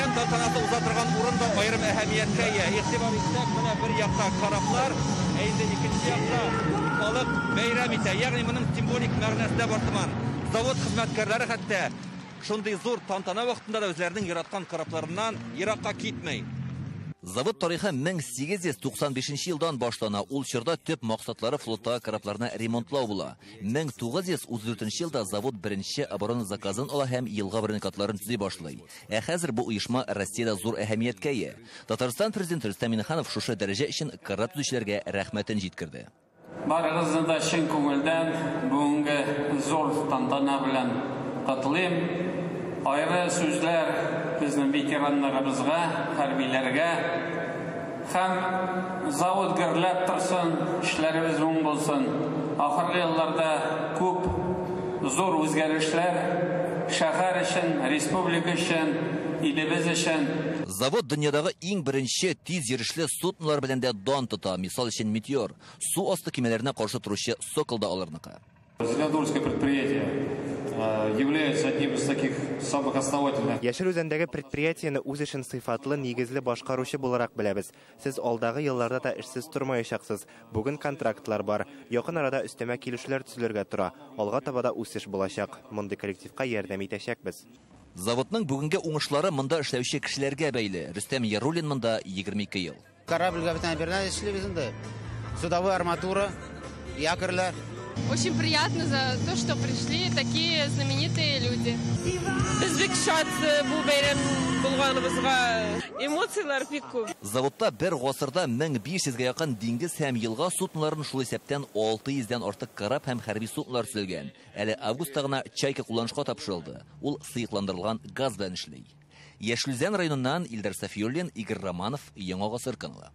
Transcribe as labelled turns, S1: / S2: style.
S1: Бәйрәм тантанасы уза торган урын да аерым әһәмияткә ия. Игътибар итсәк, менә бер якта кораблар, ә инде икенче якта халык бәйрәм итә. Ягъни моның символик мәгънәсе дә бар сыман. Завод хезмәткәрләре хәтта шундый зур тантана вакытында да үзләренең яраткан корабларыннан еракка китми. Завод тарихы 1895 елдан башлана. Ул чорда төп максатлары флоттагы корабларны ремонтлау була. 1934 елда завод беренче оборона заказын ала һәм елга бронекатларын төзи башлый. Ә хәзер бу оешма Россиядә зур әһәмияткә ия. Татарстан президенты Рөстәм Миңнеханов шушы дәрәҗә өчен кораб төзүчеләргә рәхмәтен җиткерде.
S2: Барыгызны да чын күңелдән бүгенге зур тантана белән котлыйм. Аеры сүзләр безнең ветераннарыбызга, хәрбиләргә. Һәм завод гөрләп торсын, эшләребез уң булсын. Ахыргы елларда күп зур үзгәрешләр шәһәр өчен, республика өчен, илебез өчен.
S1: Завод дөньядагы иң беренче тиз йөрешле суднолар белән дә дан тота. Мисал өчен, Метеор. Су асты кимәләренә каршы торучы Сокол да аларныкы.
S3: Зеленодольское предприятие является одним из таких самых основательных.
S4: Яшел Үзәндәге предприятиене үз эшен сыйфатлы, нигезле башкаручы буларак беләбез. Сез алдагы елларда да эшсез тормаячаксыз. Бүген контрактлар бар. Якын арада өстәмә килешүләр төзелергә тора. Алга таба да үсеш булачак. Мондый коллективка ярдәм итәчәкбез.
S1: Заводның бүгенге уңышлары монда эшләүче кешеләргә бәйле. Рөстәм Яруллин монда 22 ел.
S5: Корабльгә бөтен әйберләр эшлибез инде. Судовая арматура, якорьлар.
S6: Очень приятно за то, что пришли такие знаменитые люди.
S7: Без бик шат бу бәйрәм булганыбызга. Эмоцияләр бик күп.
S1: Заводта бер гасырда 1500гә якын диңгез һәм елга судноларын, шул исәптән 600дән артык кораб һәм хәрби суднолар төзелгән. Әле августта гына Чайка кулланышка тапшырылды. Ул сыекландырылган газ белән эшли. Яшел Үзән районыннан Илдар Сафиуллин, Игорь Романов, Яңа Гасыр каналы.